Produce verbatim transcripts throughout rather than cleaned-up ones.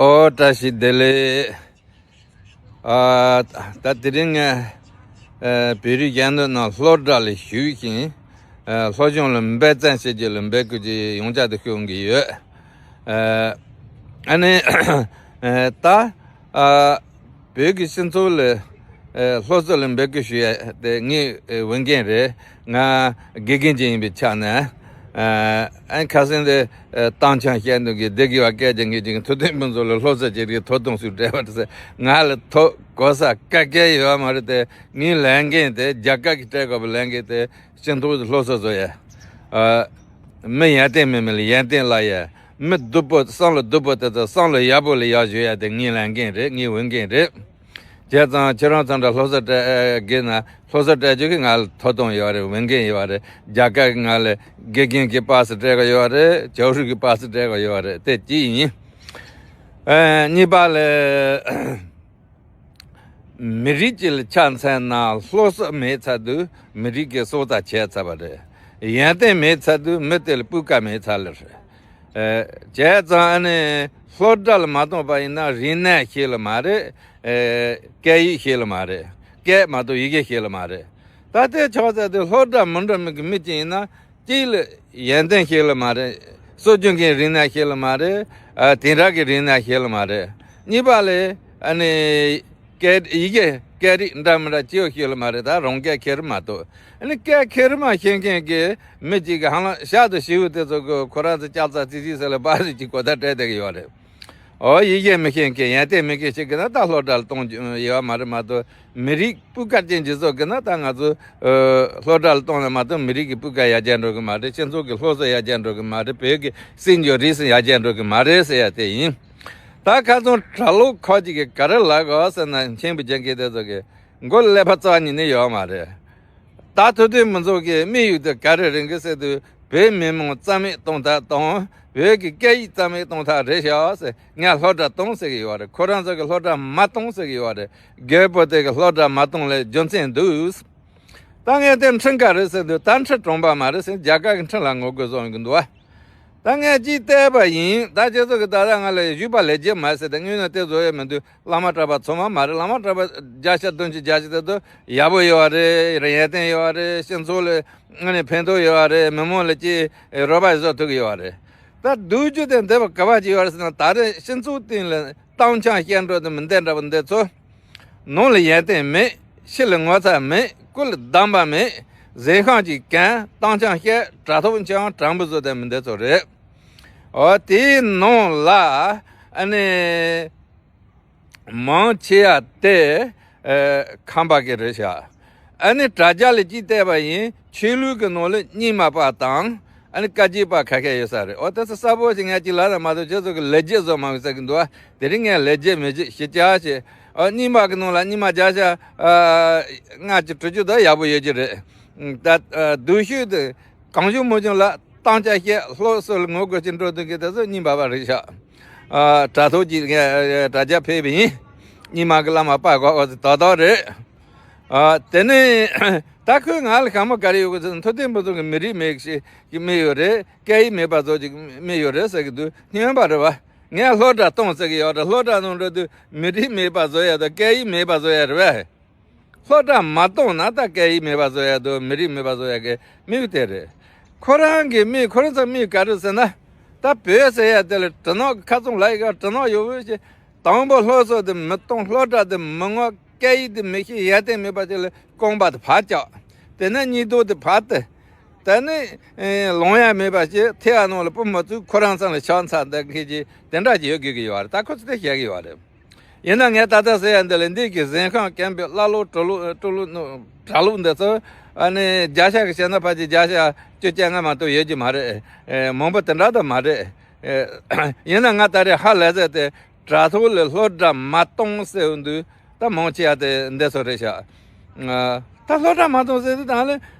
ཨོ་བཀྲ་ཤིས་བདེ་ལེགས། ཨ། ད་དེ་རིང་ངས་ཨ་བོད་རིགས་སྤྱི་འཐུས་ནང་སློབ་གྲྭ་ལ་ཞུགས་ཤིང་ཨ་སློབ་སྦྱོང་ལ་འབད་བརྩོན་བྱེད་རྒྱུ་ལ་འབད་དགོས་ཀྱི་ཡོངས་ཁྱབ་ཏུ་ཤོད་ཀྱི་ཡོད། ཨ་ཨ་ནི་ཨ་ད་ཨ་བོད་ཀྱི་སྤྱི་ཚོགས་ལ་ཨ་སློབ་གསོ་ལ་འབད་དགོས་ཞུ་ཡ་དེ་ངའི་ཨ་འོས་འགན་རེད། ང་དགེ་རྒན་ཅིག་ཡིན་པའི་ཆ་ནས་ཨ་ཨ་ཁ་སང་དེ་ཨ་གཏམ་འཆལ་བཤད་འདུག་གི་སྡེ་དགེ་བ་སྐད་ཆ་ངེད་ཅིག་ཐུབ་བསྟན་ཕུན་ཚོགས་ལ་སློབ་གསོ་བྱེད་རྒྱུའི་ཐོབ་ཐང་སུས་སྤྲད་པ་རེད་ཟེར། ང་ལ་ཐོབ་གོ་ས་ག་གེ་ཡོད་མ་རེད་དེ། ངའི་ལས་འགན་དེ་རྒྱ་གར་གྱིས་སྤྲད་དགོས་པའི་ལས་འགན་དེ་སྤྱི་ཚོགས་ལ་སློབ་གསོ་བཟོ་ཡ། ཨ་མི་ཡོན་ཏན་མེད་མི་ལ་ཡོན་ཏན་བསླབ་ཡ། མི་སྡུག་པོ་བསམ་བློ་སྡུག་པོ་དེ་ཚོ་བསམ་བློ་ཡག་པོ་ལ་ཡར་བཞུགས་ཡ་དེ་ངའི་ལས་འགན་རེད། ངའི་འོས་འགན་རེད། བྱས་ཙང་ཁྱེད་རང་ཚོ་འདྲ་སློབ་གསོ་སྤྲད་དགོས་ན་སློབ་གསོ་སྤྲད་རྒྱུ་གི་ང་ལ་ཐོབ་ཐང་ཡོད་རེད། འོས་འགན་ཡོད་རེད། རྒྱ་གར་གྱིས་ང་ལ་དགེ་རྒན་གྱི་པ་སེ་སྤྲད་གི་ཡོད་རེད། ཇའོ་ཧྲུའུ་གི་པ་སེ་སྤྲད་གི་ཡོད་རེད། དེ་གཅིག་ཡིན། ཨ་གཉིས་པ་ལ། མི་རིགས་གཅིག་ལ་ཆ་མཚོན་ན་སློབ་གསོ་མེད་ཚར་དུས་མི་རིགས་ཀྱི་སྲོག་རྩ་ཆད་ཚར་བ་རེད། ཡོན་ཏན་མེད་ཚར་དུས་མི་དེ་ལ་སྤུས་ཀ་མེད་ཚར་ལེ་རེད། ཨེ། བྱས་ཙང་ཨ་ནི་སློབ་གྲྭ་ལ་མ་གཏོགས་པ་ཡིན་ན་རིག་གནས་ཤེས་ལེ་མ་རེད། ཨེ། སྐད་ཡིག་ཤེས་ལེ་མ་རེད། སྐད་མ་གཏོགས་ཡི་གེ་ཤེས་ལེ་མ་རེད། ད་ལྟའི་ཆགས་ཚད་དེ་སློབ་གྲྭ་མི་འགྲོ་མི་གི་མི་གཅིག་ཡིན་ན། གཅིག་ལ་ཡོན་ཏན་ཤེས་ལེ་མ་རེད། སྲོལ་རྒྱུན་གྱི་རིག་གནས་ཤེས་ལེ་མ་རེད། ཨ། དེང་རབས་ཀྱི་རིག་གནས་ཤེས་ལེ་མ་རེད། གཉིས་པ་ལ་ཨ་ནི་སྐད་ཡི་གེ་སྐད་རིགས་འདྲ་མི་འདྲ་སྐྱེ་བོ་ཤེས་ལེ་མ་རེད། ད་རང་སྐད་ཁེར་མ་གཏོགས། ཨ་ནི་སྐད་ཁེར་མ་ཤེས་མཁན་གྱི་མི་གཅིག་གིས་ཧ་ལམ་ཤག་ཏུ་ཞིག་དེ་ཚོ་གི་ཁོ་རང་ཚོ་ལྕགས་ཚ་ཙི་ཙི་ཟེར་ལེ་པ་རེ་གཅིག་གོ་ད་སྤྲད་བསྡད་ཀྱི་ཡོད་རེད། ཨོ་ཡི་གེ་མི་ཤེས་མཁན་ཡོན་ཏན་མེད་མཁན་ཞིག་གིས་ན་ད་སློབ་གྲྭ་ལ་གཏོང་རྒྱུ་ཡོད་མ་རེད་མ་གཏོགས། མི་རིགས་སྤུས་ཀ་ཅན་གྱི་ཚོ་གིས་ན་ད་ང་ཚོ་ཨ་སློབ་གྲྭ་ལ་གཏོང་ན་མ་གཏོགས་མི་རིགས་ཀྱི་སྤུས་ཀ་ཡར་རྒྱས་འགྲོ་གི་མ་རེད། སྤྱི་ཚོགས་ཀྱི་སློབ་གསོ་ཡར་རྒྱས་འགྲོ་གི་མ་རེད། བོད་ཀྱི་སྲིད་འབྱོར་རིག་གཞུང་ཡར་རྒྱས་འགྲོ་གི་མ་རེད་ཟེར་ཡ་དེ་ཡིན། ད་ཁ་སང་གྲྭ་ལོག་ཁག་ཅིག་གིས་ག་རེ་ལབ་གོ་ཟེར་ན། མཁན་པོ་རྒྱ་མཁན་དེ་ཚོ་གིས་མགོ་ཀླད་པ་རྩ་བ་ཉིད་ནས་ཡོད་མ་རེད། ད་ཐུབ་བསྟན་ཕུན་ཚོགས་ཀྱི་དམིགས་ཡུལ་དེ་ག་རེ་རེད་གི་ཟེར་དུས། བོད་མི་མང་རྩ་མེད་གཏོང་ཐབས་དང་བོད་ཀྱི་སྐད་ཡིག་རྩ་མེད་གཏོང་ཐབས་རེད་ཤག་ཟེར། ངས་སློབ་གྲྭ་གཏོང་ཟེར་གི་ཡོད་རེད། ཁོ་རང་ཚོ་གིས་སློབ་གྲྭ་མ་གཏོང་ཟེར་གི་ཡོད་རེད། རྒད་པོ་དེ་གིས་སློབ་གྲྭ་མ་གཏོང་ལ་རྒྱུ་མཚན་འདུག། ད་ངས་དེ་ཁྲིམས་ཀ་རེད་ཟེར་དུས། ད་ཁྲིམས་དྲང་པོ་མ་རེད་ཟེར། རྒྱ་གར་གྱི་ཁྲིམས་ལ་ངོ་རྒོལ་བཟོ་གི་འདུག་བ། ད་ངས་ཅིག་བལྟས་པ་ཡིན། ད་ཁྱེད་ཚོ་གིས་ད་ལྟ་ང་ལ་ཞུས་པ་ལས་བྱེད་མ་ཟེར་ཏེ། དངོས་གནས་དེ་བཟོ་ཡས་མི་འདུག། བླ་མ་གྲྭ་པ་ཚང་མ་མ་རེད། བླ་མ་གྲྭ་པ་བརྒྱ་ཆ་བདུན་ཅུ་བརྒྱད་ཅུ་དེ་ཚོ་ཡག་པོ་ཡོད་རེད། ཡོན་ཏན་ཡོད་རེད། སྤྱི་ཚོགས་ལ་ཨ་ནི་ཕན་ཐོགས་ཡོད་རེད། མི་མང་ལ་ཅིག་རོགས་པ་བཟོ་ཐུབ་ཀྱི་ཡོད་རེད། ད་སྡུག་རྒྱུ་དེ་འདི་བ་ག་བ་ཅིག་ཡོད་རེད་ཟེར་ན། ད་རེས་སྤྱི་ཚོགས་སྟེང་ལ་གཏམ་འཆལ་བཤད་འགྲོ་དེ་མི་འདི་འདྲ་བ་འདི་ཚོ། ནང་ལ་ཡོན་ཏན་མེད། ཕྱི་ལ་ངོ་ཚ་མེད། ཀུན་ལ་གདམས་པ་མེད། གཟན་ཤམ་གཅིག་གྱོན། གཏམ་འཆལ་བཤད། དྲ་ཐོག་འཆལ་དྲང་པོ་བཟོ་དེ་མི་འདི་ཚོ་རེད། འོ་དེའི་ནང་ལ་ཨ་ནི་མང་ཆེ་བ་དེ་ཨ་ཁམས་པ་གི་རེད་ཤག། ཨ་ནི་དྲ་རྒྱ་ལ་ཅིག་བལྟས་པ་ཡིན། ཆོས་ལུགས་ཀྱི་ནང་ལ་རྙིང་མ་པ་དང་ཨ་ནི་བཀའ་བརྒྱུད་པ་ཁ་ཤས་ཡོད་ས་རེད། འོ་དེ་ཚོ་གསལ་པོ་ཞིག་ངས་ཅིག་ལབ་ན་མ་གཏོགས་ཁྱེད་ཚོ་གིས་ལས་བྱེད་བཟོ་མ་དགོས་ཟེར་གི་འདུག་བ། དེ་རིང་ངས་ལས་བྱེད་མི་བྱེད་ཞིབ་ཆ་བྱེད། ཨ་རྙིང་མ་གི་ནང་ལ་རྙིང་མ་བརྒྱ་ཆ་ཨ་ལྔ་བཅུ་དྲུག་ཅུ་དེ་ཡག་པོ་ཡོད་ཀྱི་རེད། ད་ཨ་སྡུག་ཤོས་དེ་གང་བྱུང་མང་བྱུང་ལ་གཏམ་འཆལ་བཤད། སློབ་གསོ་ལ་ངོ་རྒོལ་བྱེད་འགྲོ་དུས་ཀྱི་དེ་ཚོ་རྙིང་མ་པ་རེད་ཤག། ཨ་དྲ་ཐོག་ཅིག་ངས་དྲ་རྒྱ་ཕེབས་པ་ཡིན། རྙིང་མ་གི་བླ་མ་པ་གོ་བ་དེ་ཏག་ཏག་རེད། ཨ་དེ་ནས་ད་ཁོས་ང་ལ་ཞྭ་མོ་ག་རེ་ཡོད་གི་ཟེར་ན། ཐུབ་བསྟན་ཕུན་ཚོགས་ཀྱི་མི་རིགས་མེད་ཞེས་ཀྱི་མི་ཡོད་རེད། སྐད་ཡིག་མེད་པ་བཟོ་ཅིག་མི་ཡོད་རེད་ཟེར་གི་འདུག། སྨྱོན་པ་རེད་བ། ངས་སློབ་གྲྭ་གཏོང་ཟེར་གི་ཡོད་རེད། སློབ་གྲྭ་ནང་འགྲོ་དུས་མི་རིགས་མེད་པ་བཟོ་ཡ་དང་སྐད་ཡིག་མེད་པ་བཟོ་ཡ་རེད་བས། སློབ་གྲྭ་མ་གཏོང་ན་ད་སྐད་ཡིག་མེད་པ་བཟོ་ཡ་དང་མི་རིགས་མེད་པ་བཟོ་ཡ་གི་དམིགས་དེ་རེད། ཁོ་རང་གི་དམིགས། ཁོ་རང་ཚོ་དམིགས་ག་རེ་ཟེར་ན། ད་བོད་ཟེར་ཡ་དེ་ལ་དྲི་ནག་གི་ཁ་ཚོན་ལབ་ཡ་གི། དྲི་ནག་ཡོད་བོ་ཞེས། དང་པོ་སློབ་གསོ་དེ་མི་གཏོང་། སློབ་གྲྭ་དེ་མི་ངོ་། སྐད་ཡིག་དེ་མི་ཤེས། ཡོན་ཏན་མེད་པ་ཅིག་ལ་རྐང་པ་དེ་ཕར་བཀྱག། དེ་ནས་སྙིང་སྟོབས་དེ་ཕར་སྟེར། དེ་ནས་ཨེ་ལོང་ཡ་མེད་པ་ཞིག་ཐེ་བ་ནང་ལ་སྤུ་མ་བཙུགས། ཁོ་རང་ཚང་ལ་ཆགས་ཚར་འདི་མཁན་གྱི་དེ་འདྲ་ཅིག་ཡོད་དགོས་ཀྱི་ཡོད་རེད། ད་ཁོ་ཚོ་དེ་བཤད་ཀྱི་ཡོད་རེད། ཡིན་ན་ངས་ད་ལྟ་ཟེར་ཡ་འདི་ལ་འདི་གི་གཟན་ཤམ་གྱོན་པའི་ཀླ་ཀློ་གྲུ་ལོ་གྲུ་ལོ་གྲྭ་ལོག་འདི་ཚོ་ཨ་ནི་བརྒྱ་ཆ་གི་བཤད་ན་ཕལ་ཆེར་བརྒྱ་ཆ་བཅོ་བརྒྱད་ལྔ་མ་གཏོགས་ཡོད་ཀྱི་མ་རེད། ཨེ་མང་པོ་དེ་འདྲ་ད་མ་རེད། ཨེ་ཡིན་ན་ང་ད་རེས་ཧ་ལས་ཟེར་ཏེ། དྲ་ཐོག་ལ་སློབ་གྲྭ་མ་གཏོང་ཟེར་བ་འདུག། ད་མང་ཆེ་བ་དེ་འདི་ཚོ་རེད་ཤག། ཨ་ད་སློབ་གྲྭ་མ་གཏོང་ཟེར་དུས་ད་ལ་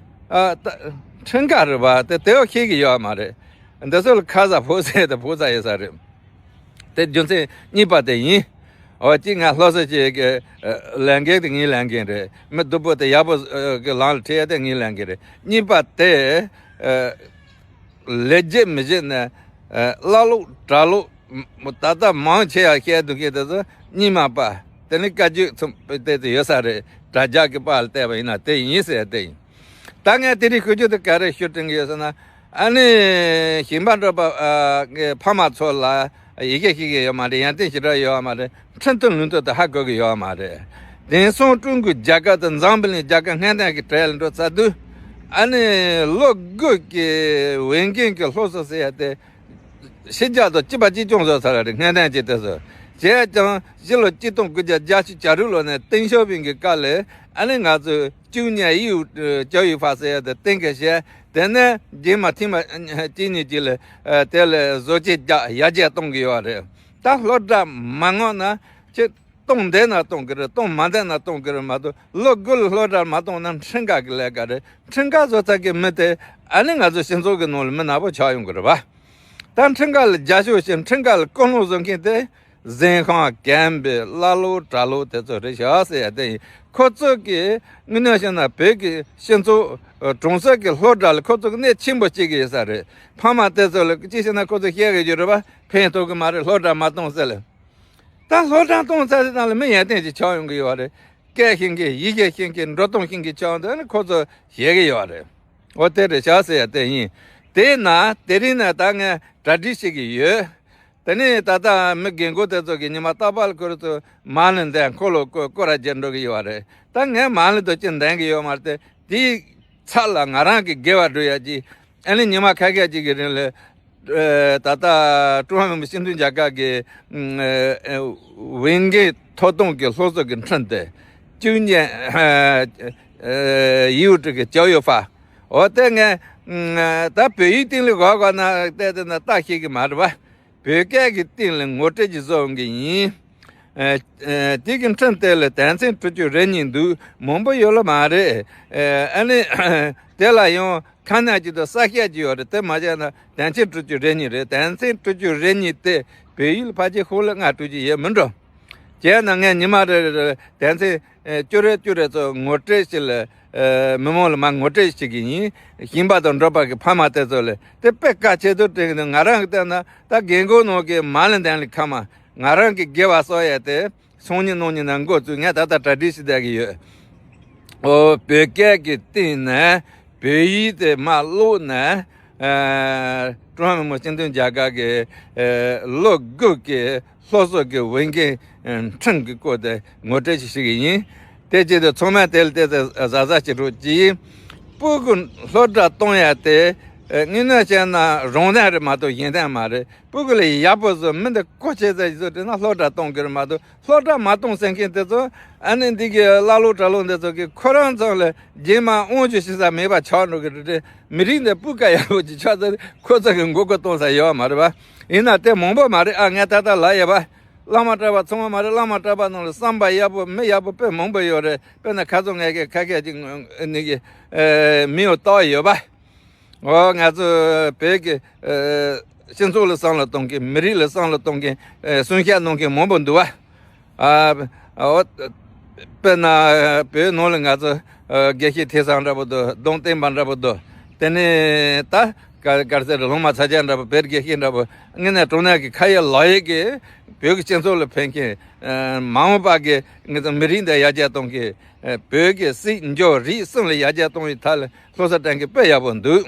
ཨ་ད་ཁྲིམས་ཀ་རེད་བ། དེ་དེ་བ་ཤེས་ཀྱི་ཡོད་མ་རེད། འདི་ཚོ་ལ་ཁ་ཚ་ཕོག་ཚ་དང་ཕོག་ཚ་ཡོད་ས་རེད། དེ་རྒྱུ་མཚན་གཉིས་པ་དེ་ཡིན། འོ་གཅིག་ང་སློབ་གསོ་བྱེད་ཀྱི་ཨ་ལས་འགན་དེ་ངའི་ལས་འགན་རེད། མི་སྡུག་པོ་དེ་ཡག་པོ་ཨ་གི་ལམ་ལ་ཁྲིད་ཡ་དེ་ངའི་ལས་འགན་རེད། གཉིས་པ་དེ་ཨ་ལས་བྱེད་མི་བྱེད་ནས་ཨ་ཀླ་ཀློ་གྲྭ་ལོག་ ད་ལྟ་མང་ཆེ་བ་བཤད་འདུག་མཁན་དེ་ཚོ་རྙིང་མ་པ། དེ་ནི་བཀའ་བརྒྱུད་ཚོ་དེ་ཚོ་ཡོད་ས་རེད། དྲ་རྒྱ་གི་པར་ལ་བལྟས་པ་ཡིན་ན་དེ་ཡིན་ཟེར་དེ་ཡིན། ད་ངས་དེ་རིང་ཞུ་རྒྱུ་དེ་ག་རེ་ཞུ་དྲན་གི་ཡོད་ཟེར་ན། ཨ་ནི་ཞིང་པ་འབྲོག་པ་ཨ་གི་ཕ་མ་ཚོ་ལ་ཡི་གེ་ཤེས་ཀྱི་ཡོད་མ་རེད། ཡོན་ཏན་ཞེ་དྲག་ཡོད་མ་རེད། འཕྲིན་ཐུང་ལུང་ཐུང་དེ་ཧ་གོ་གི་ཡོད་མ་རེད། དེང་སང་ཀྲུང་གོའི་རྒྱལ་ཁབ་དང་འཛམ་བུ་གླིང་རྒྱལ་ཁབ་སྔ་ལྟས་ཀྱི་གྲས་ལ་འགྲོ་ཚར་དུས། ཨ་ནི་ལོ་དགུ་གི་འོས་འགན་གྱི་སློབ་གསོ་ཟེར་ཡ་དེ། ཕྱི་རྒྱལ་དང་གཅིག་པ་གཅིག་རྐྱང་བཟོ་ཚར་བ་རེད། སྔ་ལྟས་ཀྱི་དེ་ཚོ། བྱས་ཀྱང་སྤྱི་ལོ་གཅིག་སྟོང་དགུ་བརྒྱ་བརྒྱད་ཅུ་གྱ་དྲུག་ལོ་ནས་ཏེང་ཞའོ་ཕིང་གི་སྐབས་ལ་ཨ་ནི་ང་ཚོས་ཅིའུ་ཉན་ཡིའུ་ཅའོ་ཡུའུ་ཧྥ་ཟེར་ཡ་དེ་གཏན་འཁེལ་བྱས། དེ་ནས་རྗེས་མ་ཐེངས་མ་གཅིག་གཉིས་ཅིག་ལ་དེ་ལ་བཟོ་བཅོས་རྒྱག་ཡར་རྒྱས་གཏོང་གི་ཡོད་རེད། ད་སློབ་གྲྭ་མ་སྔོག་ན་ཁྱེད་གཏོང་བདེ་ན་གཏོང་གི་རེད། གཏོང་མ་བདེ་ན་གཏོང་གི་རེད་མ་གཏོགས། ལོ་དགུ་ལ་སློབ་གྲྭ་མ་གཏོང་ན་ཁྲིམས་འགལ་གྱི་ལས་ཀ་རེད། ཁྲིམས་འགལ་བཟོ་ཚར་གི་མི་དེ་ཨ་ནི་ང་ཚོ་སྤྱི་ཚོགས་ཀྱི་ནང་ལ་མི་ནག་པོ་ཆགས་ཡོང་གི་རེད་པ། ད་ཁྲིམས་འགལ་ལ་རྒྱབ་སྐྱོར་བྱེད། ཁྲིམས་འགལ་ལ་ཀུན་སློང་བཟོ་མཁན་དེ་གཟན་ཤམ་རྒན་པོ་ཀླ་ཀློ་གྲྭ་ལོག་དེ་ཚོ་རེད་ཤག་ཟེར་ཡ་དེ་ཡིན། ཁོ་ཚོ་གིས་དངོས་གནས་བཤད་ན་བོད་ཀྱི་སྤྱི་ཚོགས་གྲོང་གསེབ་ཀྱི་སློབ་གྲྭ་ལ་ཁོ་ཚོ་གི་གནད་ཆེན་པོ་སྐྱེལ་གི་ཡོད་ས་རེད། ཕ་མ་དེ་ཚོ་ལ་ཅི་བྱས་ན་ཁོ་ཚོ་བཤད་གི་ཡོད་རེད་པ། ཕན་ཐོགས་གི་མ་རེད། སློབ་གྲྭ་མ་གཏོང་ཟེར་ལ། ད་སློབ་གྲྭ་གཏོང་ཚར་དེ་དང་ལ་མི་ཡོན་ཏན་ཅིག་ཆགས་ཡོང་གི་ཡོད་རེད། སྐད་ཤེས་མཁན། ཡི་གེ་ཤེས་མཁན། འགྲོ་སྟངས་ཤེས་མཁན་ཆགས་ཡོང་དུས་ནི་ཁོ་ཚོ་ཞེད་གི་ཡོད་རེད། འོ་དེ་རེད་ཤག་ཟེར་ཡ་དེ་ཡིན། དེས་ན་དེ་རིང་ནས་ད་ངས་གྲ་སྒྲིག་བྱེད་ཀྱི་ཡོད། དེ་ནས་ད་ལྟ་མི་རྒན་རྒོན་དེ་ཚོ་གིས་ཉི་མ་རྟག་པར་ཁོ་རང་ཚོ་མ་ཎི་འདོན། འཁོར་ལོ་བསྐོར། སྐོར་ར་རྒྱག་འགྲོ་གི་ཡོད་རེད། ད་ངས་མ་ཎི་དེ་ཅི་འདོན་གི་ཡོད་མ་རེད། དེའི་ཚབ་ལ་ང་རང་གི་དགེ་བ་སྒྲུབ་ཡ་གཅིག་ཨ་ནི་ཉི་མ་ཁ་ཤས་ཅིག་གི་རིང་ལ། ཨ། ད་ལྟ་ཀྲུང་ཧྭ་མི་དམངས་སྤྱི་མཐུན་རྒྱལ་ཁབ་ཀྱི་ཨ་འོས་འགན་ཐོབ་ཐང་གི་སློབ་གསོ་གི་ཁྲིམས་དེ་ཅིའུ་ཉན་ཡིའུ་ཀྲི་གི་ཅའོ་ཡུའུ་ཧྥ། འོ་དེ་ངས་ད་བོད་ཡིག་སྟེང་ལ་གོ་གོ་ན་བལྟས་བལྟས་ན་ལྟ་ཤེས་ཀྱི་མ་རེད་པ། བོད་སྐད་ཀྱི་སྟེང་ལ་ངོ་སྤྲོད་ཅིག་བཟོ་འོང་གི་ཡིན། ཨ། ཨ། དེ་གི་འཕྲིན་དེ་ལ་དོན་ཚན་དྲུག་ཅུ་རེ་གཉིས་འདུག་མང་པོ་ཡོད་ལ་མ་རེད། ཨ་ནི་དེ་ལ་ཡང་ཁ་ནས་ཅིག་དང་གསལ་བཤད་ཅིག་ཡོད་རེད། དེ་མ་བྱས་ན་དོན་ཚན་དྲུག་ཅུ་རེ་གཉིས་རེད། དོན་ཚན་དྲུག་ཅུ་རེ་གཉིས་དེ་བོད་ཡིག་ལ་ཕལ་ཆེར་ཤོག་ལྷེ་ལྔ་དྲུག་ཅུ་ཡོད་མི་འགྲོ། བྱས་ན་ངས་ཉི་མ་རེ་རེ་ལ་དོན་ཚན་ཨ་བཅུ་རེ་བཅུ་རེ་ཚོ་ངོ་སྤྲོད་ཞིག་ལ། ཨ། མི་མང་ལ་མར་ངོ་སྤྲོད་བྱེད་ཀྱི་ཡིན། ཞིང་པ་དང་འབྲོག་པ་གི་ཕ་མ་དེ་ཚོ་ལ་དེ་དཔེ་གལ་ཆེ་དུ་དྲན་གི་འདུག་ང་རང་གི་ལྟས་ན་ད་རྒན་རྒོན་ནང་གི་མ་ཎི་འདོན་ལ་ཁ་མ། ང་རང་གི་དགེ་བ་གསོག་ཡས་དེ་སང་ཉིན་གནངས་ཉིན་ནས་འགོ་བཙུགས། ངས་ད་ལྟ་གྲ་སྒྲིག་བྱེད་བསྡད་ཀྱི་ཡོད། ཨོ། བོད་སྐད་ཀྱི་སྟེང་ནས་བོད་ཡིག་དེ་མར་ཀློག་ནས། ཨ། ཀྲུང་ཧྭ་མི་དམངས་སྤྱི་མཐུན་རྒྱལ་ཁབ་ཀྱི་ཨ་ལོ་དགུ་གི་སློབ་གསོ་གི་འོས་འགན་ཁྲིམས་ཀྱི་སྐོར་དེ་ངོ་སྤྲོད་ཞིག་ཞུ་གི་ཡིན། དེ་བྱས་ཏེ་ཚང་མས་དེ་ལ་བལྟས་ཏེ་གཟབ་གཟབ་བྱེད་རོགས་གྱིས། སྤུ་གུ་སློབ་གྲྭ་གཏོང་ཡ་དེ་དངོས་གནས་བཤད་ན་རང་དོན་རེད་མ་གཏོགས་གཞན་དོན་མ་རེད། སྤུ་གུ་ལ་ཡག་པོ་བཟོ། མི་འདི་གོ་ཆེ་ཙམ་ཞིག་བཟོ་དྲན་ན་སློབ་གྲྭ་གཏོང་གི་རེད་མ་གཏོགས། སློབ་གྲྭ་མ་གཏོང་ཟེར་མཁན་དེ་ཚོ་ཨ་ནི་འདི་གི་ཀླ་ཀློ་གྲྭ་ལོག་འདི་ཚོ་གིས་ཁོ་རང་ཚོ་ལ་རྗེས་མ་དབང་ཆ་ཞུ་ས་མེད་པ་ཆགས་འགྲོ་གི་རེད་དེ། མི་རིགས་འདི་སྤུས་ཀ་ཡག་པོ་ཅིག་ཆགས་ཚར། ཁོ་ཚོ་གི་མགོ་སྐོར་གཏོང་ས་ཡོད་མ་རེད་པ། ཡིན་ན་དེ་མང་པོ་མ་རེད་ཨ། ངས་ད་ལྟ་ལབ་ཡོད་པ། བླ་མ་གྲྭ་པ་ཚང་མ་མ་རེད། བླ་མ་གྲྭ་པ་ནང་ལ་བསམ་པ་ཡག་པོ་མི་ཡག་པོ་དཔེ་མང་པོ་ཡོད་རེད། དཔེར་ན་ཁ་སང་ངས་ཀྱི་ཁ་སྐད་ཅིག་ནི་གི་མི་ཡོད་བཏགས་ཡོད་པ། འོ། ང་ཚོ་བོད་ཀྱི་ཨ་སྤྱི་ཚོགས་ལ་བསམ་བློ་གཏོང་མཁན། མི་རིགས་ལ་བསམ་བློ་གཏོང་མཁན། ཨ་སུན་ཤ་གནང་མཁན་མང་པོ་འདུག་བ། ཨ། འོ། དཔེར་ན་བོད་ནང་ལ་ང་ཚོ་ཨ་དགེ་བཤེས་ཐོས་བསམ་འདྲ་པོ་འདུག་གདུང་བསྟན་པ་འདྲ་པོ་འདུག་དེ་ནས་ད་ག་ག་རེ་ཟེར། སློབ་མ་ཚ་རྒྱ་འདྲ་པོ། བོད་དགེ་བཤེས་འདྲ་པོ། དངོས་གནས་དྲང་གནས་ཀྱི་ཁ་ཡོད་ལག་ཡོད་ཀྱི་བོད་ཀྱི་སྤྱི་ཚོགས་ལ་ཕན་མཁན། ཨ་མ་འོངས་པ་གི་ང་ཚོ་མི་རིགས་འདི་ཡར་རྒྱས་གཏོང་མཁན། ཨ་བོད་ཀྱི་སྲིད་འབྱོར་རིག་གསུམ་ལ་ཡར་རྒྱས་གཏོང་བའི་ཐད་ལ་སློབ་གསོ་སྤྲད་མཁན་དཔེ་ཡག་པོ་འདུག་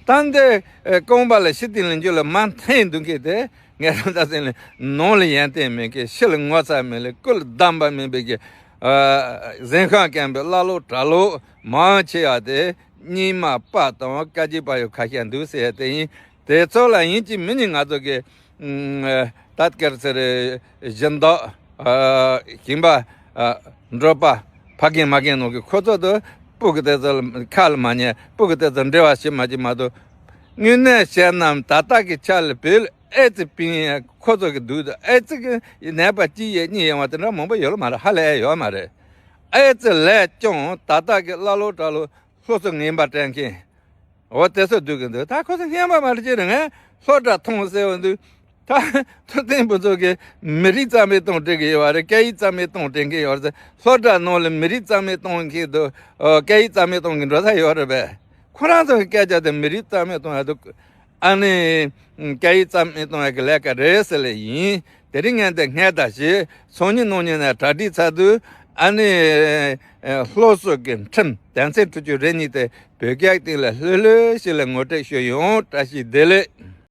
ད་འདི་ཨ་རྐང་པ་ལ་ཤི་སྟེང་ལ་འཇུ་ལ་མར་འཐེན་འདུག་མཁན་དེ། ངས་ད་ལྟ་ཟེར་ནས་ནང་ལ་ཡོན་ཏན་མེད་མཁན། ཕྱི་ལ་ངོ་ཚ་མེད་ལ་སྐུ་ལ་གདམས་པ་མེད་པའི་གི་ཨ་གཟན་ཤམ་རྒན་པོ་ཀླ་ཀློ་གྲྭ་ལོག་མང་ཆེ་བ་དེ་རྙིང་མ་པ་དང་བཀའ་བརྒྱུད་པ་ཡོད་ཁ་ཤས་འདུག་ཟེར་ཡ་དེ་ཡིན། དེ་ཚོ་ལ་ཡིན་གཅིག་མིན་གཉིས་ང་ཚོ་གི་ཨ་ད་ག་རེ་ཟེར། སྦྱིན་བདག་ཨ་ཞིང་པ་ཨ་འབྲོག་པ་ཕ་རྒན་མ་རྒན་ནང་གི་ཁོ་ཚོ་དང་སྤུ་གུ་དེ་ཚོ་ལ་ཁ་ལ་མ་ཉན། སྤུ་གུ་དེ་ཚོ་འབྲེལ་བ་བྱེད་མ་བྱེད་མ་གཏོགས། དངོས་གནས་བཤད་ན་ད་ལྟ་གི་ཆ་ལ་བོད་ལ་ཨེ་ཙི་ཕན་ཡ་ཁོ་ཚོ་གི་འདུག་ད་ཨེ་ཙི་གི་ནད་པ་གཅིག་ཡོད་གཉིས་ཡོད་པ་དེ་འདྲ་མང་པོ་ཡོད་ལ་མ་རེད། ཧ་ལས་ཡོད་མ་རེད། ཨེ་ཙི་ལས་ཀྱང་ད་ལྟ་གི་ཀླ་ཀློ་གྲྭ་ལོག་སློབ་གསོ་ངན་པ་སྤྲད་མཁན། འོ་དེ་ཚོ་འདུག་གི་འདུག་ད་ཁོ་ཚོ་སྙན་པ་མ་རེད། ཅི་རེད། ངས་སློབ་གྲྭ་ཐོངས་ཟེར་བ་འདུག་ད་ཐུབ་བསྟན་ཕུན་ཚོགས་ཀྱིས་མི་རིགས་རྩ་མེད་གཏོང་དྲན་གི་ཡོད་པ་རེད། སྐད་ཡིག་རྩ་མེད་གཏོང་དྲན་གི་ཡོད་རེད། སློབ་གྲྭ་ནང་ལ་མི་རིགས་རྩ་མེད་གཏོང་གི་འདུག་ཨོ། སྐད་ཡིག་རྩ་མེད་གཏོང་གི་འགྲོ་ས་ཡོད་རེད་པས། ཁོ་རང་ཚོ་གི་སྐད་ཆ་དེ་མི་རིགས་རྩ་མེད་གཏོང་ཡ་འདུག་ཨ་ནི་སྐད་ཡིག་རྩ་མེད་གཏོང་ཡག་གི་ལས་ཀ་རེད་ཟེར་ལེ་ཡིན། དེ་རིང་ངས་འདི་སྔས་ད་ཞེས་ཚོགས་གཉིས་ནང་གཉིས་ནས་གྲ་སྒྲིག་ཚར་དུས། ཨ་ནི་སློབ་གསོ་གི་ཁྲིམས་དོན་ཚན་དྲུག་ཅུ་རེ་གཉིས་དེ་བོད་སྐད་སྟེང་ལ་ལྷོད་ལྷོད་ཞིག་ལ་ངོ་སྤྲོད་ཞུ་ཡོང་། བཀྲ་ཤིས་བདེ་ལེགས།